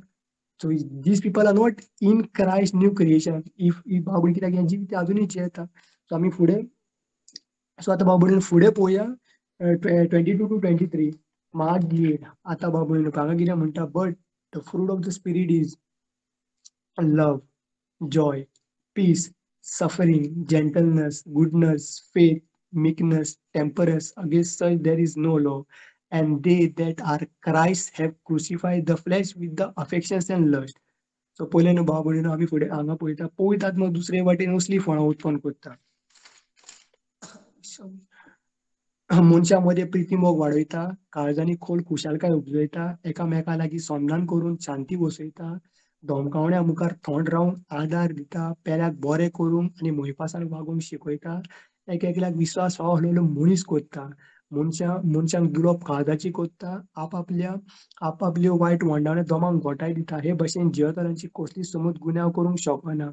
Speaker 3: So these people are not in Christ new creation. If भाव भयणी कित्याक हें जिवीत अजुनूय जियेता. सो आमी फुडें, सो आतां भाव भयणीन फुडें पळोवया 22 to 23 मागीर आतां भाव भयणीन हांगा कितें म्हणटा, but the fruit of the spirit is love, joy, peace, suffering, gentleness, goodness, faith, meekness, temperance. Against such there is no law. And they that are Christ have crucified the flesh with the affections and lust. So पयलें न्हू भाव भयणीनो, आमी फुडें हांगा पळयता पवित्र आत्मो दुसरे वाटेन असली फळां उत्पन्न करता, मनशां मदें प्रितीमोग वाडयता, काळजांनी खोल खुशालकाय उपजयता, एकामेका लागीं संधान करून शांती बसयता, धमकावण्या मुखार थंड रावून आदार दिता, पेल्याक बरें करूंक आनी मोयपासान वागूंक शिकयता, एक एकल्याक विस्वास फावो आसलेलो मनीस करता, मनशांक दुलोप काळजाची करता, आपापल्यो वायट वंडावण्यो दोमांक गोठाय दिता. हे भशेन जियेतल्यांची कसली समज गुन्यांव करूंक शकना.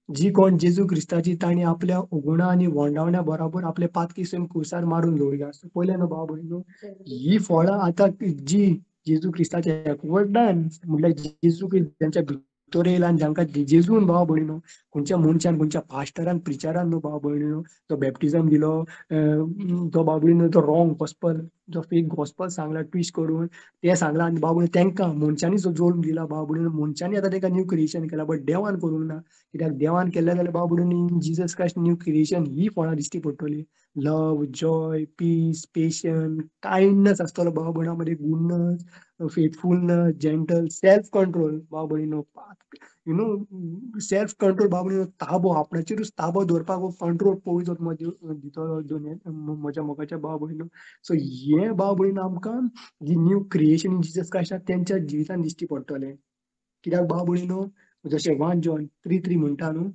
Speaker 3: जी कोण जेजू क्रिस्ताची तांणी आपल्या उगुणा आनी वंडावण्या बरोबर आपले पातकी सैम कुसार मारून दवरल्या. पयलें न्हू भाव भयणीनो, ही फळां आतां जी जेजू क्रिस्ताच्या एकवटान म्हटल्यार जेजू क्रिस्त जांच्या भितर येयला आनी जांकां जेजून भाव भयणीनो खंयच्या मनशान खंयच्या पास्टरान प्रिचरान न्हू भाव भयणीनो जो बॅप्टिजम दिलो, तो भाव भयणीनो तो रॉंग गॉस्पल, जो फेक गॉस्पल सांगला ट्विस्ट करून तें सांगलां आनी भाव भयणीनो तांकां मनशांनी जो जल्म दिला भाव भयणीनो मनशांनी आतां तांकां न्यू क्रिएशन केलां, बट देवान करूंक ना. कित्याक देवान केल्लें जाल्यार भाव भयणीनो जीजस क्रायस्ट न्यू क्रिएशन ही फळां दिश्टी पडटली. Love, joy, peace, patience, kindness आसतलो भाव भयणां मदीं, goodness, faithfulness, gentle, self control भाव भयणीनो, you know self control भाव भयणीनो, ताबो आपणाचेरूच ताबो दवरपाक हो कंट्रोल पवित्र आत्मो दितलो म्हज्या मोगाच्या भाव भयणीनो. सो हे भाव भयणीनो आमकां जी न्यू क्रिएशन जीजस क्रायस्ट तेंच्या जिवितान दिश्टी पडटलें. कित्याक भाव भयणीनो जशें 1 John 3:3 म्हणटा न्हू,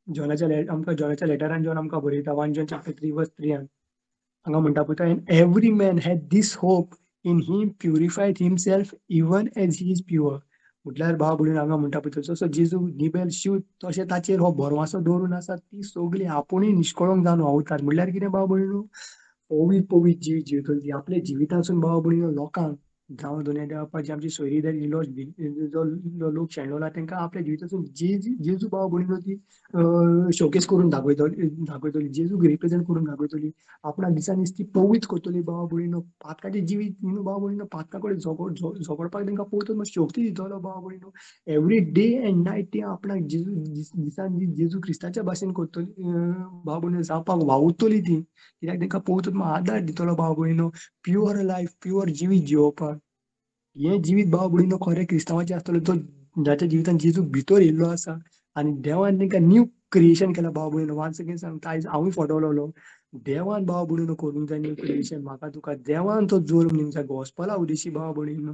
Speaker 3: जॉनाच्या आमकां जॉनाच्या लेटरान जॉन आमकां बरयता 1 John chapter 3 verse 3 हांगा म्हणटा पळय, and every man hath this hope in him purified himself even as he is pure. म्हटल्यार भाव भयणीनो हांगा म्हणटा पळय जसो जेजू निबेल शूद तशें ताचेर हो भरवासो दवरून आसा ती सगळी आपुणूय निश्कळंक जावन वावुरतात. म्हटल्यार कितें भाव भयणीनो, पवित्र पवित्र जिवीत जियेतली ती आपल्या जिवितांतसून भाव भयणीनो लोकांक जावं दोनया देवा जी आमची सोयरी दारी जो लोक शेणलो तांकां आपल्या जिवितासून जेजू भाव भयणीनो ती शोकेस करून दाखयतली, जेजूक रिप्रेझेंट करून दाखयतली, आपणाक दिसान दीस ती पवित्र करतली भाव भयणीनो. पातकाचें जिवीत न्हू भाव भयणीनो, पातका कडेन झगडपाक तांकां पवित्र शक्ती दितलो भाव भयणीनो. एवरी डे अँड नायट ती आपणाक जेजू दिसान दीस जेजू क्रिस्ताच्या भाशेन करतली भाव भयणीनो, जावपाक वावुरतली ती, कित्याक तांकां पवित्र आधार दितलो भाव भयणीनो, प्युअर लायफ प्युअर जिवीत जिवोवपाक. हें जिवीत भाव भयणीनो खरें क्रिस्तांवाचें आसतलें, तो जाच्या जिवितान जेजू भितर येयल्लो आसा आनी देवान तांकां न्यू क्रिएशन केलां भाव भयणीनो. वन्स अगेन सांगता, आयज हांवूय फटवलोलो, देवान भाव भयणीनो करूंक जाय न्यू क्रिएशन म्हाका तुका, देवान तो जल्म दिवंक जाय गोस्पला उदेशी भाव भयणीनो,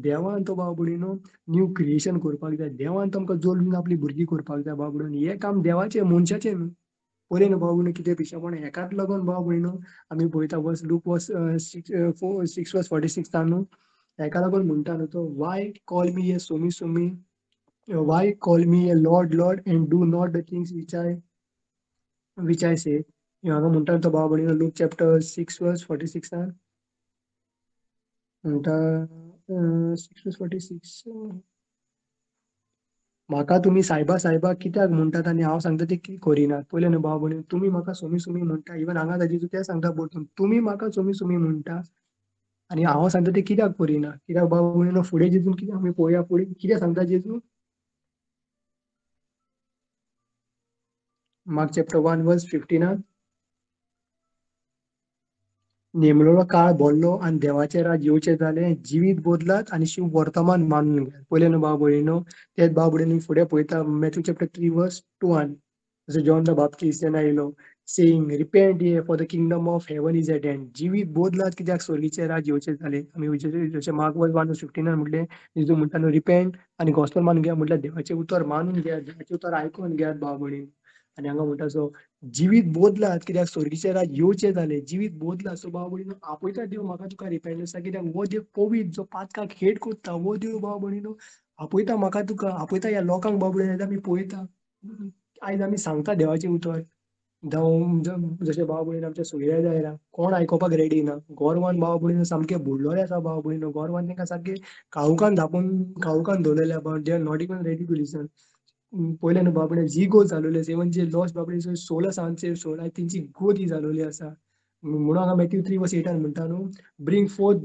Speaker 3: देवान तो भाव भयणीनो न्यू क्रिएशन करपाक जाय, देवान तो आमकां जल्म दिवन आपली भुरगीं करपाक जाय भाव भयणीनो. हें काम देवाचें, मनशाचें न्हू. पळय न्हू भाव भयणीनो कितें पिशेपण हेकाच लागून भाव भयणीनो आमी पळयता verse Luke verse 6 verse 46 न्हू, हेका लागून म्हणटा न्हू तो, why call me a Swami Swami, why call me a Lord Lord and do not the things which I say. हांगा म्हणटा तो भाव भयणीनो लूक चॅप्टर 6 वर्स 46 म्हणटा 6 वर्स 46, म्हाका तुमी सायबा सायबा कित्याक म्हणटात आनी हांव सांगता ते करिनात. पयलें न्हू भाव भयणीनो, तुमी म्हाका सोमी सोमी म्हणटा, इवन हांगा ताजें तें सांगता परतून, तुमी म्हाका सोमी सोमी म्हणटा आनी हांव सांगता ते कित्याक करिना. कित्याक भाव भयणीनो फुडें जेजून कितें आमी पळोवया, फुडें कितें सांगता जेजू, मार्क चॅप्टर 1 वर्स 15, नेमलेलो काळ भरलो आनी देवाचें राज येवचें जालें, जिवीत बदलात आनी शिव वर्तमान मानून घेयात. पयलें न्हू भाव भयणीनो, तेच भाव भयणीनो फुडें पळयता मॅथ्यू चॅप्टर 3 वर्स 2, जसो जॉन the Baptist जेन्ना येयलो, saying repent ye for the kingdom of heaven is at hand. जिवीत बदलात कित्याक स्वर्गीचें राज येवचें जालें. आमी जशें मार्क 1 वर्स 15 म्हटलें, जेजू म्हणटा न्हू रिपेंट आनी गॉस्पल मानून घेया, म्हटल्यार देवाचें उतर मानून घेयात, देवाचें उतर आयकून घेयात भाव भयणीनो. आनी हांगा म्हणटा सो जिवीत बदलात कित्याक स्वर्गीचें राज येवचें जालें, जिवीत बदलात. सो भाव भयणीनो आपयता देव म्हाका तुका रिपेंटन्सा, कित्याक हो देव पवित्र जो पातकाक हेट करता, हो देव भाव भयणीनो आपयता म्हाका तुका, आपयता ह्या लोकांक भाव भयणीनो. आयज आमी पळयता, आयज आमी सांगता देवाचें उतर, जावं जशें भाव भयणीनो आमच्या सोयऱ्या जायरा कोण आयकोपाक रेडी ना, गोरवान भाव भयणीनो सामकें बुडलोले आसा भाव भयणीनो, गोरवान तांकां सारकें काळोखान धांपून काळोखान दवरलेलें आसा, they are not even ready to listen. पयलें न्हू भाव भयणीनो जी गोद जालोली आसा, इवन जे लॉस्ट भाव भयणीनो सोल आसा अनसेव्ड सोल आयज तेंची गोद ही जालोली आसा. म्हणून हांगा मॅथ्यू 3 वर्स 8 म्हणटा न्हू, bring forth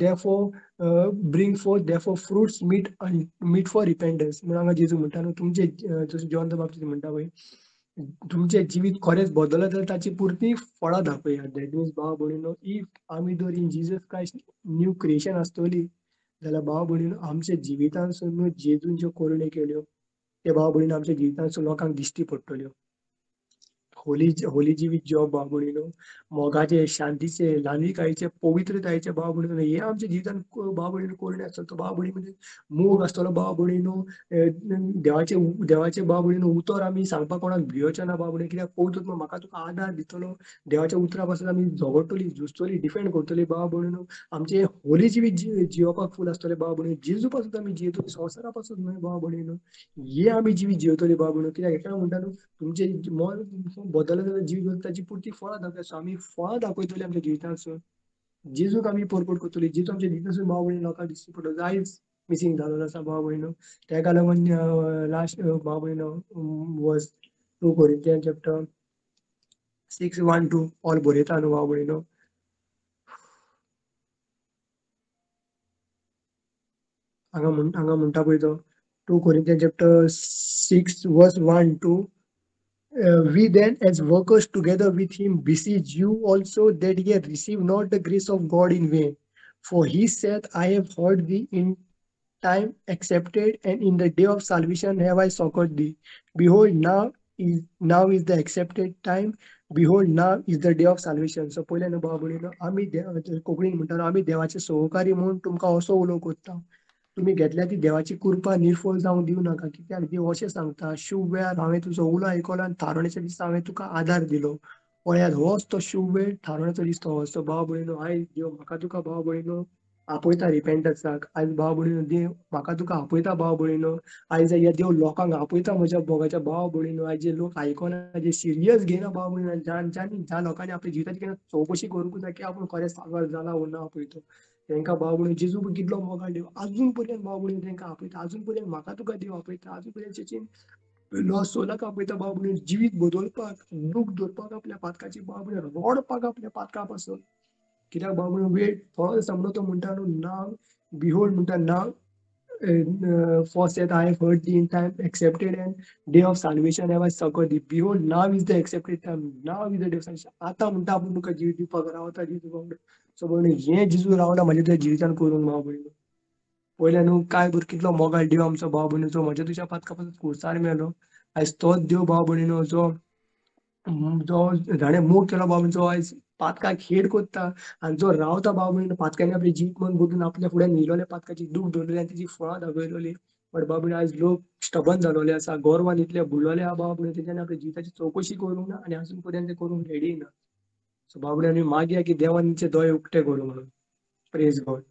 Speaker 3: therefore fruits meet for repentance. म्हणून हांगा जेजू म्हणटा न्हू, तुमचे जशें जॉन the Baptist म्हणटा पळय, तुमचें जिवीत खरेंच बदललां जाल्यार ताची पुरती फळां दाखयात. That means भाव भयणीनो, if आमी जर in Jesus Christ new creation आसतली जाल्यार भाव भयणीनो आमच्या जिवितांसून न्हू जेजून ज्यो करण्यो केल्यो ते भाव भयणीनो आमच्या जिवितांसून लोकांक दिश्टी पडटल्यो. होली जिवीत जिवप भाव भयणीनो, मोगाचे, शांतीचे, ल्हानविकायेचे, पवित्रतायेचे भाव भयणीनो, हे आमच्या जिवितान भाव भयणीनो करणे आसतलो. तो भाव भयणी म्हणजे मोग आसतलो भाव भयणीनो, देवाचे देवाचे भाव भयणीनो उतर आमी सांगपाक कोणाक भियोचें ना भाव भयणी, कित्याक पवित्र म्हाका तुका आधार दितलो, देवाच्या उतरा पासून आमी झगडटली, झुजतली, डिफेंड करतली भाव भयणीनो. आमचें होली जिवीत जिवपाक फूल आसतलें भाव भयणीनो, जेजू पासून आमी जियेतली, संवसारा पासून न्हय भाव भयणीनो, हे आमी जिवीत जियेतली भाव भयणीनो. कित्याक हेका म्हणटा न्हू तुमचें मन बदललें जाल्यार जिवीत ताची पुरती फळां दाखय. सो आमी फळां दाखयतली आमच्या जिवितांसून, जेजूक आमी परपट करतली, जेजू आमच्या जिवितांसून भाव भयणी लोकांक दिश्टी पडटलो. आयज मिसींग जालोलो आसा भाव भयणीनो, तेका लागून लास्ट भाव भयणीनो वर्स 2 कोरिंथियन चॅप्टर 6 1 2 ऑल बरयता न्हू भाव भयणीनो. हांगा म्हणटा पळय तो 2 Corinthian chapter 6 verse 1 2, we then as workers together with him beseech you also that ye receive not the grace of God in vain. For he saith, I have heard thee in time accepted, and in the day of salvation have I succored thee. Behold, now is the accepted time. Behold, now is the day of salvation. So पयलें न्हू भाव भयणीनो, आमी कोंकणीन म्हणटा आमी देवाचे सहकारी म्हूण तुमकां असो उलो करता, तुमी घेतल्या ती देवाची कृपा निर्फळ जावंक दिवं नाका. कित्याक देव अशें सांगता, शुभ वेळार हांवें तुजो उलो आयकलो आनी थारोवणेच्या दिसा हांवें तुका आधार दिलो. पळयात होच तो शुभ वेळ, थारोवणेचो दीस तो होच. भाव भयणीनो, आयज देव म्हाका तुका भाव भयणीनो आपयता रिपेंटन्साक. आयज भाव भयणीनो देव म्हाका तुका आपयता भाव भयणीनो. आयज ह्या देव लोकांक आपयता म्हज्या मोगाच्या भाव भयणीनो. आयज जे लोक आयकना, जे सिरियस घेयना भाव भयणीनो, ज्या लोकांनी आपल्या जिविताची केन्ना चवकशी करूंक जाय की आपूण खरें सागर जाला वो ना पळय तो, तेंकां भाव भयणीनो जेजू कितलो मोगाळ देव अजून पर्यंत भाव भयणीनो तेंकां आपयता. अजून पर्यंत म्हाका तुका देव आपयता. अजून पर्यंत चेचीन लॉस सोलाक आपयता भाव भयणीनो, जिवीत बदलपाक, दूख धरपाक आपल्या पातकाची भाव भयणीनो, रडपाक आपल्या पातका पासून. कित्याक भाव भयणीनो वेळ थोडो आसा म्हणून तो म्हणटा न्हू, नाव बिहोल्ड म्हणटा, now for saith I have heard thee in time accepted and day of salvation have I succoured thee. Behold now is the accepted time, now is the day of salvation. आतां म्हणटा आपूण तुका जिवीत दिवपाक रावता, जिवीत दिवपाक म्हणटा. सो भयणीनो हें जेजू रावला म्हाज्या तुज्या जिवितान करूंक भाव भयणीनो. पयलें न्हू काय बरो कितलो मोगाळ देव आमचो भाव भयणीनो, जो म्हज्या तुज्या पातका पासून कुर्सार मेलो. आयज तोच देव भाव भयणीनो जो जो जाणें मोग केलो भाव भयणीनो, जो आयज पातकाक हेड कोत्ता आनी जो रावता भाव भयणीनो पातकांनी आपलें जिवीत मन बदलून आपल्या फुड्यान येयलोले पातकाची दूख धरलेली आनी तेजी फळां दाखयलोली. बट भाव भयणीनो आयज लोक स्टबन जालोले आसा, गोरवान इतले बुडलोले आहा भाव भयणीनो, तेंच्यांनी आपल्या जिविताची चवकशी करूंक ना आनी अजून पर्यंत ते करूंक रेडी ना. सो भाव भयणीनो आमी मागया की देवान तेंचे दोळे उक्ते करूं म्हणून. Praise God.